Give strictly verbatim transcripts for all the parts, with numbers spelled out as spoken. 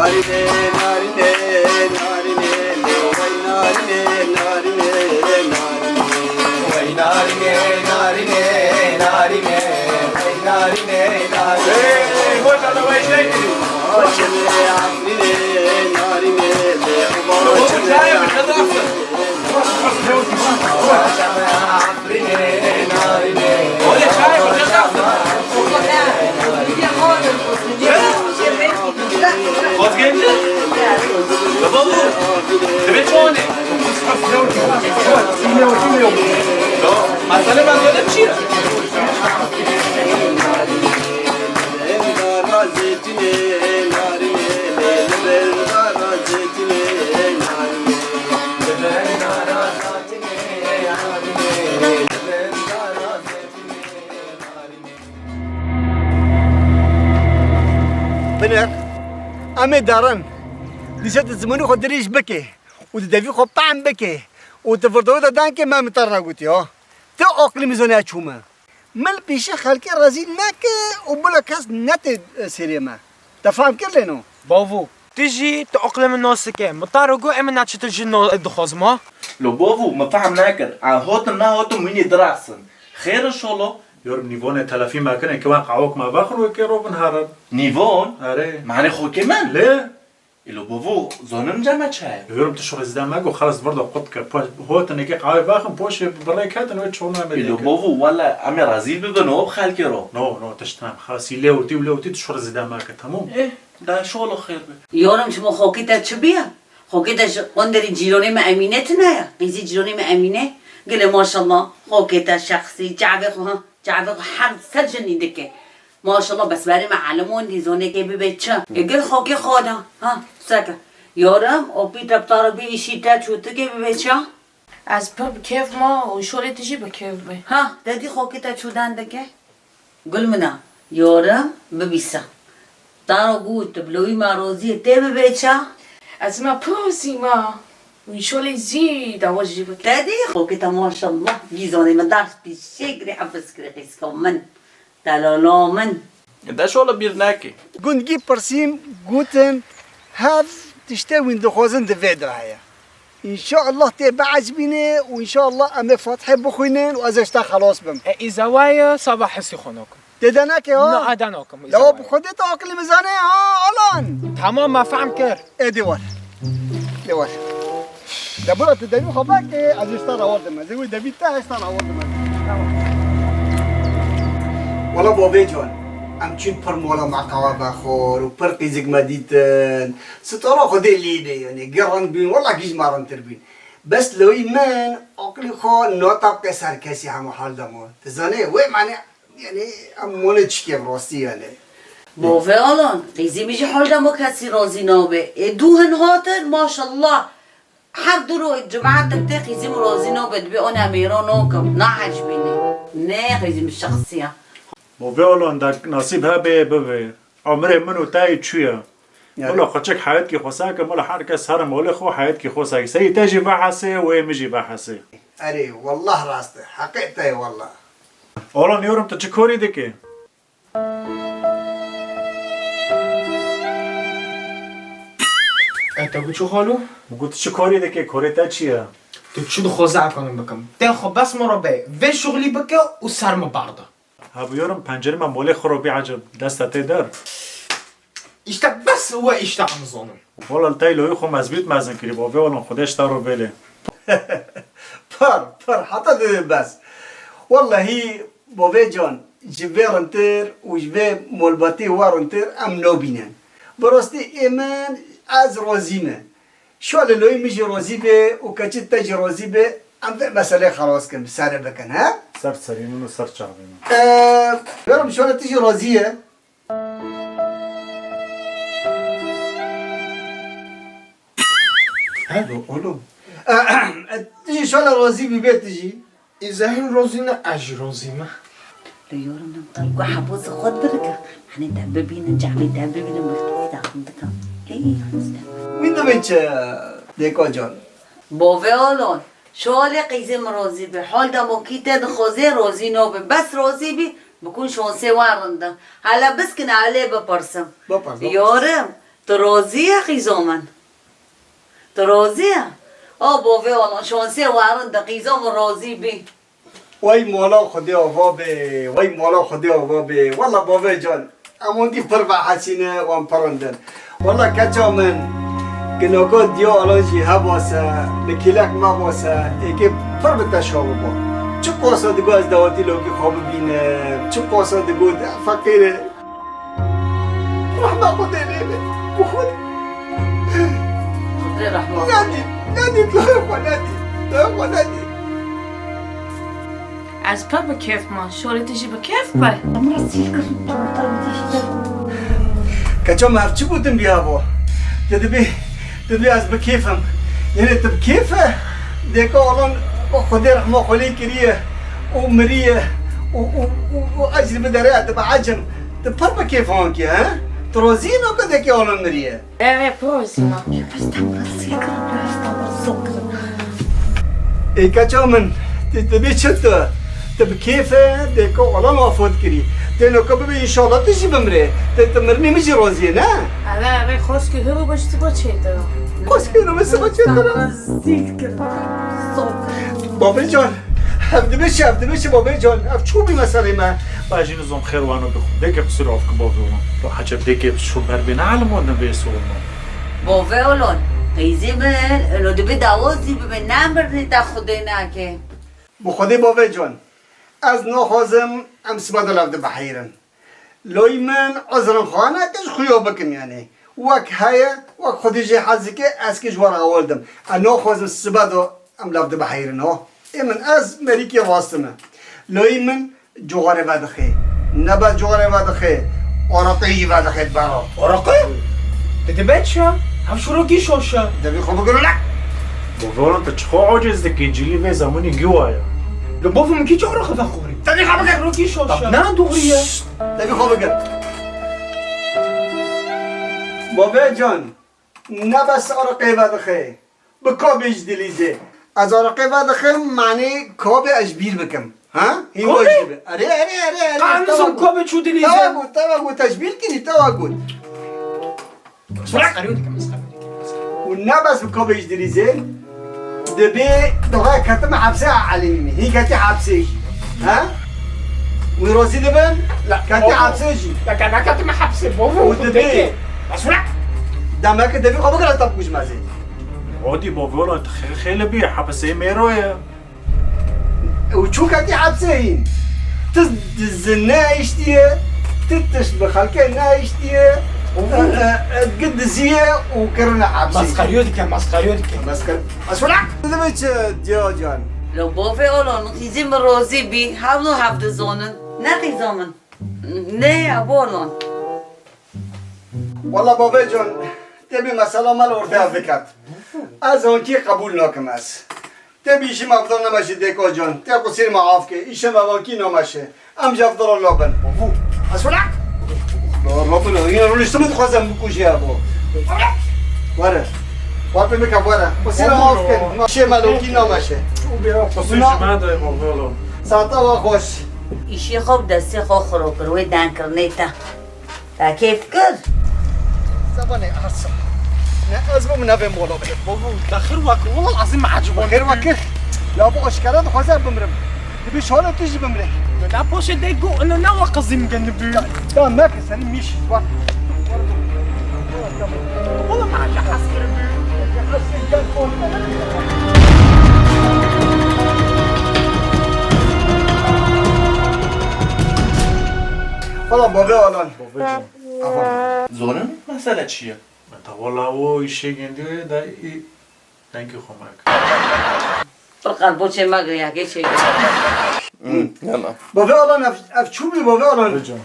Narine, narine, narine, vay narine, narine, narine. Vay narine, narine, narine, vay narine, narine. Hey, hey, hey, what are the way shaking? Narine, narine, narine, vay narine. Vazgeçin. Tamam mı? Evet, şu an. Tamam. Mesele ben dedim ki. Binêr, em ê derin. Dîsa tu zimanê xwe dirêj bike û tu devî xwe tehm bike û tu vir dewê de dengê me min te re gotiye. Tu aqilî mizanê çûme. Min li pêşî xelkê rezîl neke û bila kes netê serê me. Te fehm kir lê no? Bavo, tu jî tu aqilê min nas dike. Min te re got, em naçe tu jî no dixwazim ha. Lo bavo, min fehm nekir. A hotin nehotin wînî direxsin. Xêr inşallah. Yor nîvonê telefî me kine ke wan qawok me vexin û ke robin herin. Nîvon? Erê. Manê xokê min? Lê. Îlo bavo, zonin cema çaye? Yorum tu şurê zida me go xelas virdo qut ke. Po-, hotinê ke qawê vexin poşê bi rê ketin wê çolna me Îlo deke. Bavo, wala em ê rezîl bibin o bi xelkê ro. No, no, tişt nem. Xelas, lê û tî û lê û tî tu şurê zida me ke, tamam? Eh, da şolo xêr be. Yorim, çima xokê te çi biya? Xokê te ji qonderî cîronê me Emîne tune ya. Qîzî cîronê me Emîne. Gele maşallah. Xokê te şexsî, çavê xwe ha. Çavê xwe her ser jinî dike. Maşallah, bes berê me elim û dîzonekê bibe çi? E, gel xokê xwe da. Ha, seke. Yorim, o pî te bi taro bî îşî te çûtikê bibe çi? Ez pir bi kêf ma û şolê tu jî bi kêf be. Ha, te dî xokê te çûden dike? Gul mina, yorim, bibîse. Taro got, tu bi loyî me roziyê tê bibe ça? Ez me pir zî ma. Wî şolê zî dawa jî bike. Te dî xokê te maşallah. Gîzonê min ders pîşê girê, hefiz kirê qîzka min. Delala min. De şola bîr nekê. Gundgî pirsîm, gotin, hev tiştê wîn dixwazin di vê de heye. Înşallah tê biecibîne û înşallah em ê Fatihê bixwînin û ez ê ji te xelas bim. E, îzawaye saba hesî xwe nakim. Tê de neke ha? Na, eda nakim, Lewa îzawaye. Bi Xwedê te aqilî min zanê ha, Alan? Tamam, me fehm kir. Ê dê war. Dê war. De bira tu devî xwe veke, ez ê ji te re war dime. Ez ê wê devî te, ez ji te re war dime. Tamam. Wala bavê can, em çûn pir mola me qewa vexwar û pir qîzik me dîtin. Stara Xwedê lê be, yanî, gerand bîn, wela gîj me rintir bîn. Bes lewî min aqilî xwe nata bike ser kesî hema hal de ma. Tu zanî, wê mane, yanî, em mane çikê bi rastî, yanî. Bavê Alan, qîzî min jî hal de ma kesî razî nabe. Ê du hin hatin, maşallah. Her du roj cemaetek tê qîzî min razî nabe, dibê ona mêra nakim, naecibîne. Ne qîzî min şexsî ya. Bavê Alan, de nasîb hebe bibe. Umrê min û te yê çûye. Yanî. Wela xweçik heyetkî xwe seke, wela her kes here molê xwe heyetkî xwe seke. Seyî te jî vehesê, wê min jî vehesê. Erê, wallah rast e. Heqê te ye wallah. Oğlum, yorum tu çi korî dikî? E, te got çi xalo? Min got tu çi korî dikî, korê te çi ye? Tu çi dixwaze ez kanim bikim. Te xwe bes min re be. Vê şuxlî bike û ser min berde. Ha, bi yorum pencerê me molê xwe robî ecib, desta tê der. İşte bes we işte em zonin. Wala li teyloyê xwe mezbît mezin kirî, bavê oğlum Xwedê ji te re bêlê. Pir, pir, heta dibê bes. Wallahî bavê can, ji vê rintir û ji vê molbatî we rintir em nabînin. Bi rastî ê min ez rozî me. Şalê loyî min jî rozî be û keçî te jî rozî be, em vê meselê xelas kin, bi serê bikin, he? Ser serê min û ser çavê min. Ee, Berim, şalê tu jî rozî ye? He, do, oğlum. Ee, tu jî şalê rozî bî be tu jî. Îzahîn rozî ne, ez jî rozî me. Li yorim dem tam ku hebo zixwe dirike. Hani te bibînin, cavê te bibînin, mixtî daxin dikin. Ey, hozde. Min dibê çi, Dêko can? Bovê olon. Şolê qîzê min rozî bi. Hol demokî te dixwazê rozî nobe. Bes rozî bî, bikun şonsê wan rinda. Hala biskine, alê bipirsim. Bipir, bipir. Yorim. Tu razî ye qîzo min? Tu razî ye? A bavê Olan, şansê we rind e, qîzo min razî bî. Wey mala Xwedê ava be, wey mala Xwedê ava be. Wela bavê can, em hondî pir vehesîne, wan pir rind in. Wela keça min, ginaka diya Olan jî hebase, li kêlek mebase, êkê pir bi teşa biba. Çi qasa digo ez dawetî lokî xwe bibînim, çi qasa digo feqîr e. Rehma Xwedê lê be. Bi Xwedê. Xwedê rehma. Nedît, nedît, laya xwe nedît. Laya xwe nedît. Ez pir bi kêf me. Şorê tu jî bi kêf be. Em re sîl kirin, torta diştin. Keça me ev çi gotin bî havo? Tu dibî, tu dibî ez bi kêf im. Yenê tu bi kêf e? Dêka Olan Xwedê rehma xwe lê kiriye û miriye û, û, û, û ecrî bidere, tu bi ecim. Tu pir bi kêf ankî, he? Tu razî yî naka dekê Olan miriye? Eve, pir razî me. Ê keça min, tu, tu bê çi tu? Tu bi kêf e, dêka Olan afot kirî. Tê naka bibe înşallah tu jî bimrê. Tu, tu mirinê min jî razî yî, ne? Eve, eve, xweskê hiro be ji siba çêtir. Xweskê hiro be siba çêtir. Zîl kir. Sok. Bavê can. Ev dibe çi, ev dibe çi bavê can? Ev çû bî meselê me? Ba jî nizom xêr wano bi xwe. Dêke qisûr af ki bavê wan. To hece dêke şûr ber bê ne elmo ne vê sorno. Bavê Olan, qîzê min, elo dibe dawa zî bibe, ne mirinê te Xwedê nake. Bi Xwedê bavê can. Ez naxwazim em siba de lev dibiheyrin. Loy min, uzrin xwe neke ji xuya bikim, yanî. Wek heye, wek Xwedê jê hez dike, ez kê ji we re hewl dim. Ez naxwazim sibe de em lev dibiheyrin, ha. Ê min, ez merîkê vastime. Loy min, coxarê vedixê. Nebe coxarê vedixê. Araqê jî vedixê bera. Araqe? Te dibe çi ya? Ev şirokî şoş e. Devî xwe bigire le. Bovoran, tu çixwe aciz dikî, cilî vê zemanî giwa ye. Li bavê min kî çi araqe vexwarî? Devî xwe bigire. Şirokî şoş e. Ne doğru ye? Şşt! Devî xwe bigire. Bavê can, ne bes araqê vedixê. Bi kabê jî dilîzê. Ez araqê vedixim, manê kabê ez ji bîr bikim. Ha? Hîn Kabê? Baş dibe. Erê, erê, erê, erê. Qanizim kabê çû dilîzê. Tewa got, tewa got, ez ji bîr kirî, tewa got. Mesxeriyo dikim, mesxeriyo dikim, mesxeriyo. Û ne bes bi kabê jî dilîzê. Dibê doğa ketime hepsê a Elîmî. Hîn ketî hepsê jî. Ha? Wî razî dibin, ketî hepsê jî. Leke neketime hepsê, bavo. Û dibê. Mesûle. Demeke devî xwe bigire tab kujmezê. Odî bavo lan, tu xê-, xêli bî, hepsê mêro ye. Û çû ketî hepsê hîn. Tu di zin neiştiye, tu tişt bi xelkê neiştiye, e, e, e, gi diziye û kirine hepsê. Mesxeriyo dike, mesxeriyo dike. Mesxer-, Mesûle. Dibê çi, diya can? Lo bavê Olan, qîzê min razî bî, hevno hev dizonin. Ne qîza min. Ne ya, bolan. Wela bavê can, tê bî mesela me li ortaya viket. Ez ankî qebûl nakim ez. Tê bî îşî me evdar nemeşe dêka can. Tê qusîr me af ke. Îşê me vankî nameşe. Em ji evdara labin. Bavû. Mesûle. Labin. Yine rûniştimi dixwazem bikujê bo. Were. Were pê bike were. Qusîr me af ke. Îşê me lokî nameşe. Qusîr ji me de bavê lan. Saeta we xweş. Îşê xwe bi destê xwe xiro kir. Wê dengkirinê te. Te kêf kir? Zebanê ersa. Ne ez bûm, ne vê mola bê. Bavû, te xêr wek, wela ezî me ecibon. Xêr wek kir. Ya bu aşkere dixwaze bimrim. Dibê şola tu jî bimrê. Ne poşê dê go, ne, ne wek ezî min genî bû. Ya, ya meke, seni miş. Bak. Wela me ece hez kir bû. Wela bavê Alan. Bavê can. Aha. Zonin mesele çi ye? Te wela o îşê gendî wê de î dengê xwe mek. Pir qelboçê me giriyakê çêkir. Hmm, yala. Bavê Alan ev, ev çû bî bavê Alan? Bavê can.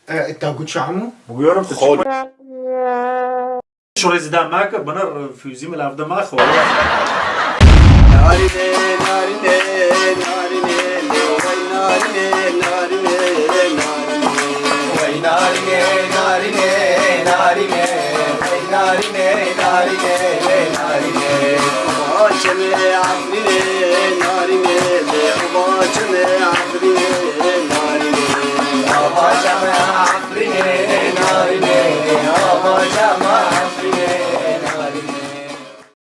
E, te got çi hemû? Bûyarım tu çi? Şurê zî dem meke, binir fûzî min ev de mexwe. Narîne, narîne, narîne, lê wey narîne, narîne, narîne. Wey narîne, narîne, narîne, wey narîne, narîne, lê narîne. Uba çemê Efrînê, narîne, lê uba çemê